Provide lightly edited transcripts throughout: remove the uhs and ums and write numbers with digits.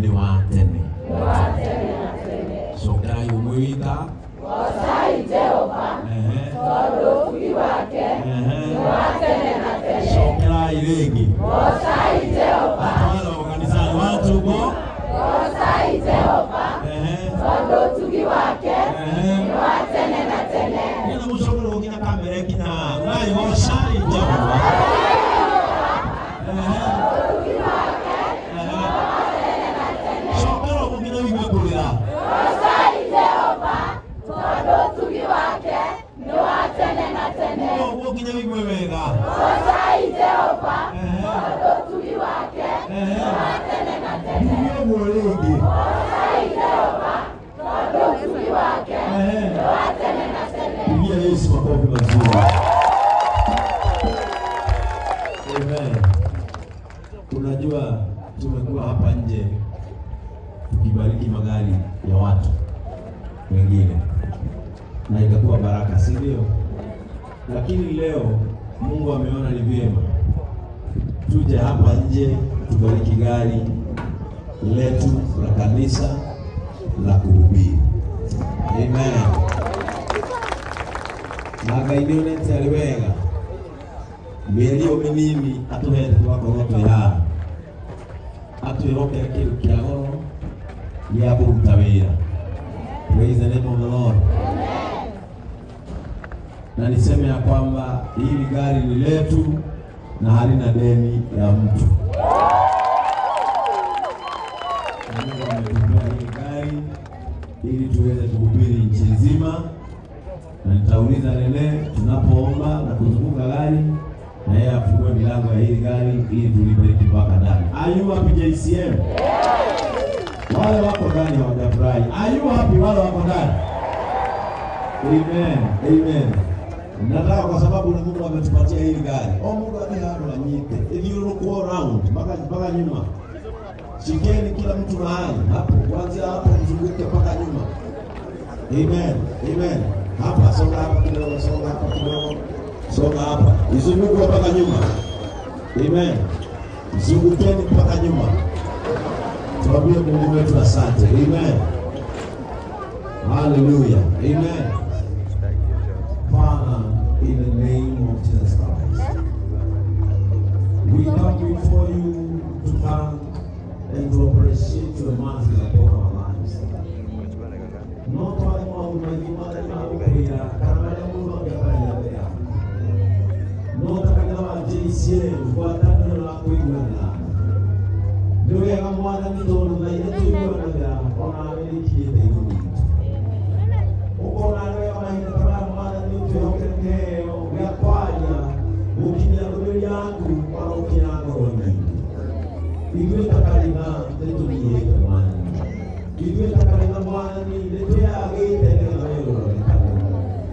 Nĩ wa tene. Cokerai ũmwe wika. Goocai Jehova, Ehe. tondũ ũtugi wake Ehe. nĩ wa tene na tene. Cokerai rĩngĩ. Goocai Jehova, Hata wale wa kanisani watu go. goocai Jehova, Ehe. tondũ ũtugi wake Ehe. nĩ wa tene na tene. Nĩgetha mũcokere gũkinya kamera ĩkinya ugai goocai Jehova. Ehe. Ehe. Cokera ũguo nginya ũigue kũrĩra. Goocai Jehova, tondũ ũtugi wake nĩ wa tene na tene. Uga ũguo nginya ũigue wega. Goocai Jehova, Ehe. tondũ ũtugi wake Ehe. nĩ wa tene na tene. Uge ũguo rĩngĩ. Goocai Jehova, tondũ ũtugi wake Ehe. nĩ wa tene na tene. Pigia Yesu makofi mazuri. Amen. Unajua tumekuwa hapa nje tukibariki magari ya watu wengine na ikakuwa baraka, si ndio? Lakini leo Mungu ameona ni vyema tuje hapa nje tubariki gari letu la kanisa la kuhubiri. Amen. Na Ngai nĩ onete arĩ wega mĩeri o mĩnini atũhete tũgakorwo twĩ haha atwĩhokere kĩndũ kĩa goro gĩa kũruta wĩra. Praise the name of the Lord. Na niseme ya kwamba hili gari ni letu na halina deni ya mtu. Na Mungu ametupea hili gari ili tuweze kuhubiri nchi nzima, na nitauliza Lele tunapoomba na kuzunguka gari na yeye afungue milango ya hili gari ili tulibariki mpaka ndani. Are you happy, JCM? Wale wako ndani hawajafurahi. Are you happy, wale wako ndani? Amen. Amen. Nataka kwa sababu ni Mungu ametupatia hili gari. O Mungu ali handu anyite. Ithiũrũrũkwo round mpaka mpaka nyuma. Shikeni kila mtu mahali hapo, kuanzia hapo mzunguke mpaka nyuma. Amen. Amen. Hapa songa hapa kidogo, songa hapa kidogo, songa hapa, izungukwe mpaka nyuma. Amen. Zungukeni mpaka nyuma. Tuambie Mungu wetu asante. Amen. Hallelujah. Amen. Father, in the name of Jesus Christ, we come before you to thank and to appreciate your mercies upon our lives. No tware maũndũ maingĩ Mwathani ma gũkwĩra kana marĩa mũndũ angĩakaria mbere yaku. No ta kanitha wa JCM ngwatanĩro la kũiguanĩra. Nĩ wega Mwathani tondũ thaa iria tũiguanagĩra onawe nĩikinyĩte igũrũ itũ. Ũkona nĩ wega mahinda ta maya Mwathani ũtwĩhokere kĩheo gĩa kwaria gũkinyia ndũmĩrĩri yaku ona gũkinya ngoro nyingĩ. Ithuĩ ta kanitha nĩtũnyiihĩte Mwathani. Ithuĩ ta kanitha Mwathani nĩtwĩyagĩte nĩgetha wee ũronekane.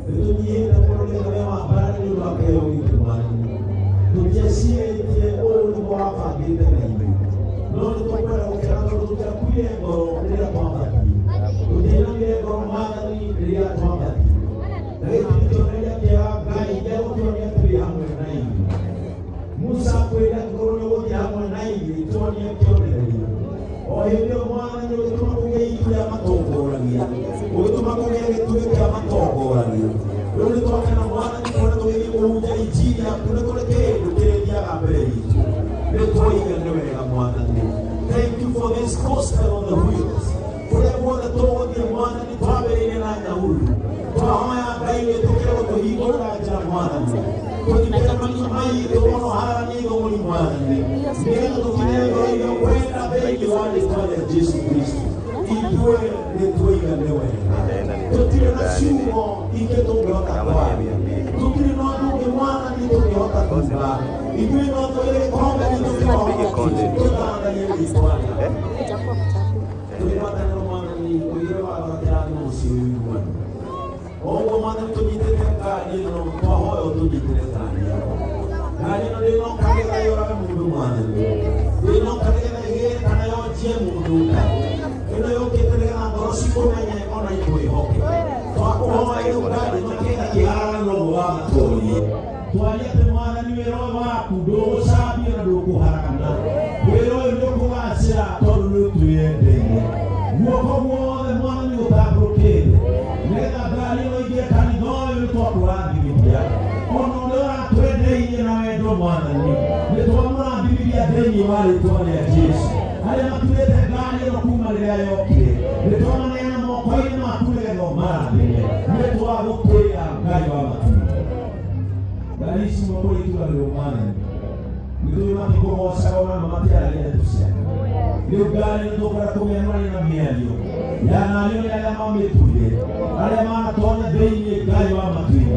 Nĩtũnyiihĩte mũno nĩgetha wee wambarare nĩ ũndũ wa kĩheo gitũ Mwathani. Tũtiecirĩtie ũũ nĩguo wabangĩte na ithuĩ. No nĩtũkwenda gũkena tondũ tũtiakuire ngoro rĩrĩa twambatie. Tũtiainamire ngoro Mwathani rĩrĩa twambatie. Na gĩkĩ nĩ kĩonereria kĩega Ngai gĩa gũtuonia twĩ hamwe na ithuĩ. Musa kwĩra ngoro nĩ ũgũthiĩ hamwe na ithuĩ tuonie kĩonereria. O hĩndĩ ĩyo Mwathani ũgĩtũma kũgĩe itu rĩa matongoragia, ũgĩtũma kũgĩe gĩtugĩ kĩa matongoragia. Rĩu nĩ twakena Mwathani kuona tũgĩthiĩ kũhunjia injiri yaku nĩ kũrĩ kĩndũ kĩrĩthiaga mbere itũ. Nĩ twoiga nĩ wega Mwathani. Thank you for this gospel on the wheels. Kũrĩa guothe tũgũthiĩ Mwathani twambĩrĩirie na Nyahururu. Twahoya Ngai wĩtĩkĩre gũtũhingũrĩra njĩra Mwathani. Tũthikĩre maitũ maitũ ono haranie ithũngũri Mwathani. Nĩgetha tũkinyĩre ngoro iria ũkwenda thĩinĩ wa rĩtwa rĩa Jesu Kristo. Ithuĩ nĩ twoiga nĩ wega. Tũtirĩ na ciugo ingĩ tũngĩhota kwaria. Tũtirĩ na ũndũ ũngĩ Mwathani tũngĩhota kuga. Ithuĩ no twĩre gĩkombe gitũ kĩa ũhonokio tũthangarie rĩtwa rĩaku. Tũrĩ Mwathani ũigĩre watho kĩrathimo mũciĩ ũiguano. Oguo Mwathani tũnyitĩte ngari ĩno twahoya ũtũnyitĩre ngari ĩno. Ngari ĩno ndĩnoka nĩgetha yũrage mũndũ Mwathani. Ndĩnoka nĩgetha ĩgĩre kana yonjie mũndũ Ngai. Ĩno yũkĩte nĩgetha ngoro cikũmenye ona ikwĩhoke. Twakũhoya rĩu ngari ĩno kĩgetha kĩharagana ũguo wamatorie. Twaria atĩ Mwathani wĩra ũyũ waku ndũgũcambio na ndũkũharagana. Wĩra ũyũ nĩ ũkũgacĩra tondũ nĩ ũtwĩyendete. Mwathani. Nĩ twamũrathimithia thĩinĩ wa rĩtwa rĩa Jesu. Arĩa maturĩte ngari ĩno kuma rĩrĩa yokire, nĩ twamaneana moko-inĩ maku nĩgetha ũmarathime. Nĩ twagũtĩĩa Ngai wa matu. Ngari ici mũkũrĩ itugagĩrwo Mwathani. Nĩ tũĩ matikũgocaga ona ma matiaragia ndeto ciake. Rĩu ngari nĩ tũkwenda kũmĩamũrania na mĩario ya nario nĩ arĩa mamĩtuire, arĩa manatonya thĩinĩ Ngai wa matu-inĩ.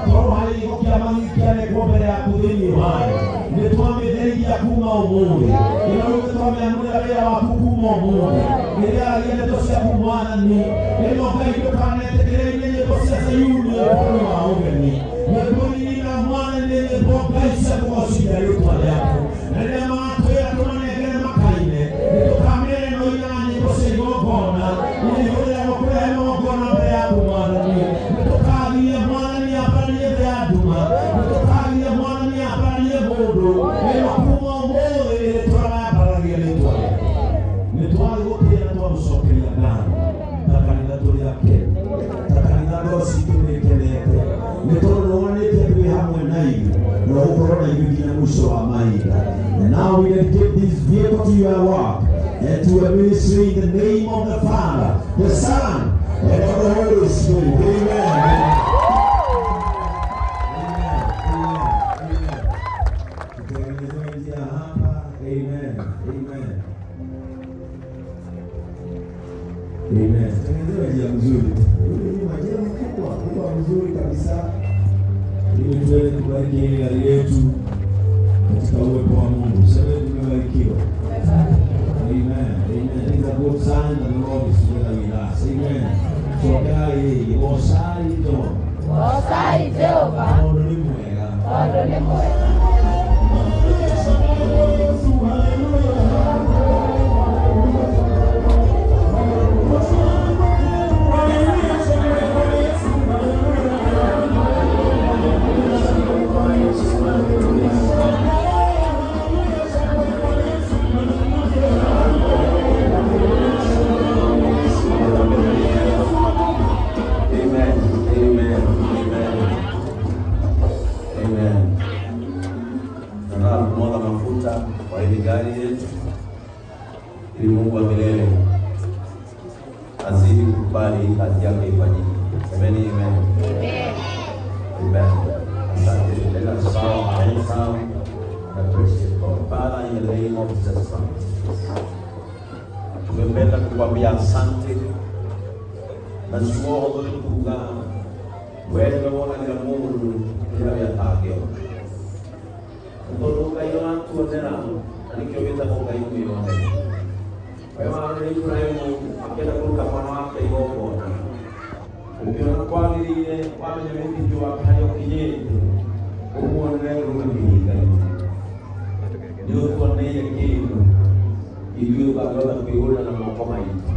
Tondũ harĩ gĩko kĩa magigi kĩanekwo mbere yaku thĩinĩ wayo, nĩ twamĩtherigia kuma ũmũthĩ. Ĩno rĩu nĩ twamĩamũrĩra wĩra waku kuma ũmũthĩ. Ĩrĩaragia ndeto ciaku Mwathani. Ĩno Ngai ndũkanetĩkĩre ine nyĩmbo cia Zayuni bũrũri wa ũgeni. Nyĩmbo iria Mwathani nĩ nyĩmbo Ngai cia kũgocithia rĩtwa rĩaku. Na rĩrĩa magatwĩra tũmanengere makaine, nĩ tũkamĩra ĩno inaga nyĩmbo cia igongona, iria ihũthĩragwo kũrehe magongona mbere yaku Mwathani. Nĩ tũkagiria Mwathani ambararie thĩ ya nduma, nĩ tũkagiria Mwathani ambararie mũndũ. Ĩno kuma ũmũthĩ ĩrĩtũraga yambaragia rĩtwa rĩaku. Nĩ twagũtĩĩa na twagũcokeria ngatho ta kanitha tũrĩ akenu, ta kanitha ngoro citũ nĩ ikenete, nĩ tondũ nĩwonanĩtie atĩ wĩ hamwe na ithuĩ na ũgũkorwo na ithuĩ nginya mũico wa mahinda. And now we dedicate this vehicle to your work and to your ministry in the name of the Father, the Son, and of the Holy Spirit. Amen. Amen. Amen. Amen. Tutengenezewe njia hapa. Amen. Amen. Amen. Tutengenezewe njia mzuri. Rudi nyuma, njia mkubwa, kubwa mzuri kabisa. Ili tuweze kubariki hili gari yetu katika uwepo wa Mungu. Sema tumebarikiwa. Amen. Amen. It is a good sign that the Lord is together with us. Amen. So Ngai gocai Jehova. Gocai Jehova. Tondũ nĩ mwega. Tondũ nĩ mwega. Amen. Amen. Amen. Amen. Nataka kumwaga mafuta kwa hili gari yetu ili Mungu wa milele azidi kukubali hii kazi yake ifanyike. Semeni amen. Amen. Amen. Asante. Let us bow our heads down and appreciate God. Father, in the name of Jesus Christ. Tumependa kukwambia asante na ciugo hũthũ nĩ kuga we nĩwe wonagĩra mũndũ kĩrĩa gĩatangĩona tondũ Ngai ũratuonera na nĩkĩo wĩtagwo Ngai mwĩyoneri. We warorire Iburahĩmu akĩenda kũruta mwana wake igongona, ũkĩona kwagĩrĩire wamenya wĩtĩkio wake harĩa ũkinyĩte, ũmuonere rũĩ mĩhĩnga-inĩ. Nĩ ũtuoneire kĩndũ ithuĩ ũtangĩhota kwĩgũrĩra na moko maitũ,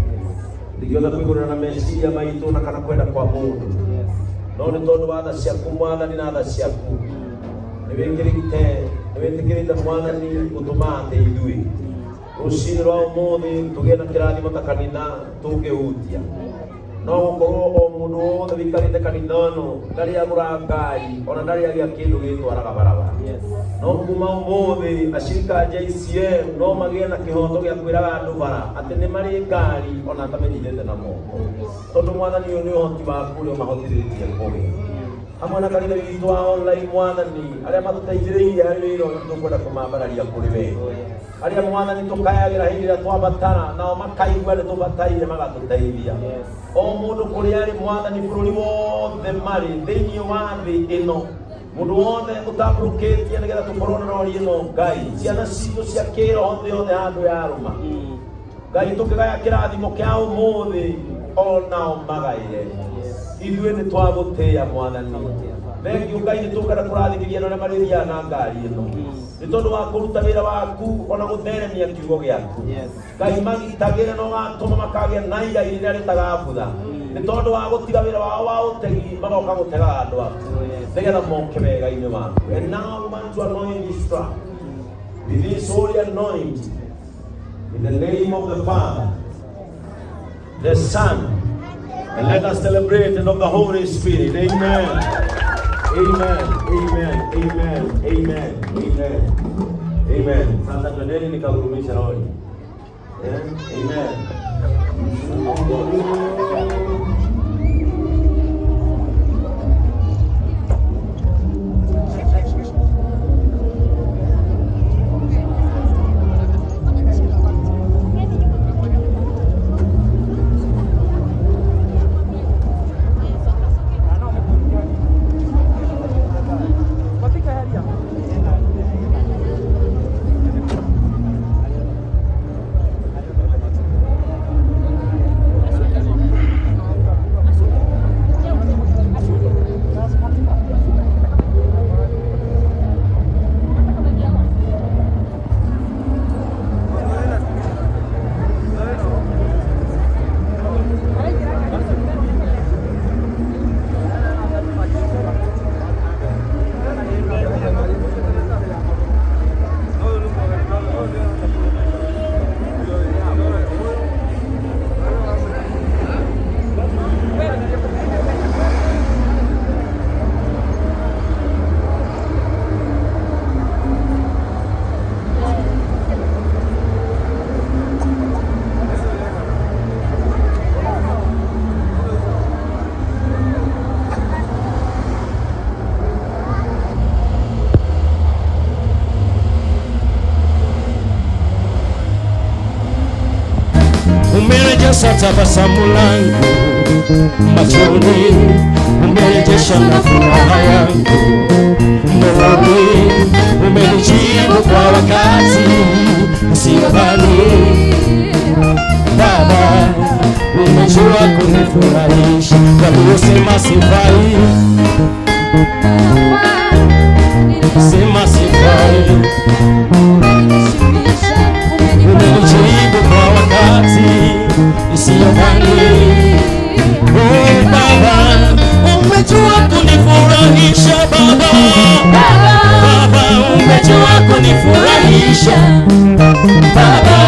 ndingĩhota kwĩgũrĩra na meciria maitũ na kana kwenda kwa mũndũ, no nĩ tondũ wa tha ciaku Mwathani na tha ciaku nĩ wĩtĩkĩrĩte Mwathani gũtũma atĩ ithuĩ rũcinĩ rwa ũmũthĩ tũgĩe na kĩrathimo ta kanitha tũngĩhutia. No gũkorwo o mũndũ wothe wĩikarĩte kanitha ĩno ndarĩ agũra ngari ona ndarĩ agĩa kĩndũ gĩtwaraga barabara. No kuma ũmũthĩ ashirika a JCM no magĩe na kĩhoto gĩa kwĩraga andũ bara atĩ nĩ marĩ ngari ona atamenyithĩte na moko, tondũ Mwathani ũyũ nĩ ũhoti waku ũrĩa ũmahotithĩtie kũgĩa hamwe na kanitha witũ wa online. Mwathani, arĩa matũteithĩrĩirie harĩ wĩra ũyũ tũkwenda kũmambararia kũrĩ we, arĩa Mwathani tũkayagĩra hĩndĩ ĩrĩa twabatara nao makaigua nĩ tũbataire magatũteithia. O mũndũ kũrĩa arĩ Mwathani, bũrũri wothe marĩ thĩinĩ wa thĩ ĩno, mũndũ wothe ũtambũrũkĩtie nĩgetha tũkorwo na rori ĩno Ngai, ciana citũ cia kĩroho thĩ yothe handũ yarũma Ngai, tũkĩgaya kĩrathimo kĩa ũmũthĩ onao magaire. Ithuĩ nĩ twagũtĩĩa Mwathani. Thengiũ Ngai, nĩ tũkwenda kũrathimithia na arĩa marĩthiaga na ngari ĩno nĩ tondũ wa kũruta wĩra waku ona gũtheremia kiugo gĩaku. Ngai, magitagĩre na ũgatũma makagĩa na igai rĩrĩa rĩtagabutha nĩ tondũ wa gũtiga wĩra wao wa ũtegi magoka gũtegaga andũ aku nĩgetha moke wega-inĩ waku. And now we want to anoint this truck with this holy anointing in the name of the Father, the Son, and let us celebrate and of the Holy Spirit. Amen. Amen. Amen. Amen. Amen. Amen. Amen. Amen. Sasa twendeni nikahurumisha lori. Eh? Amen. Umerejesha tabasamu langu machoni, umerejesha na furaha yangu moyoni, umenijibu kwa wakati usiodhani. Baba, umejua kunifurahisha, waliosema sifai, sema sifai, umenijibu kwa wakati isiyodhani. Oh Baba, umejua kunifurahisha Baba, Baba umejua kunifurahisha Baba,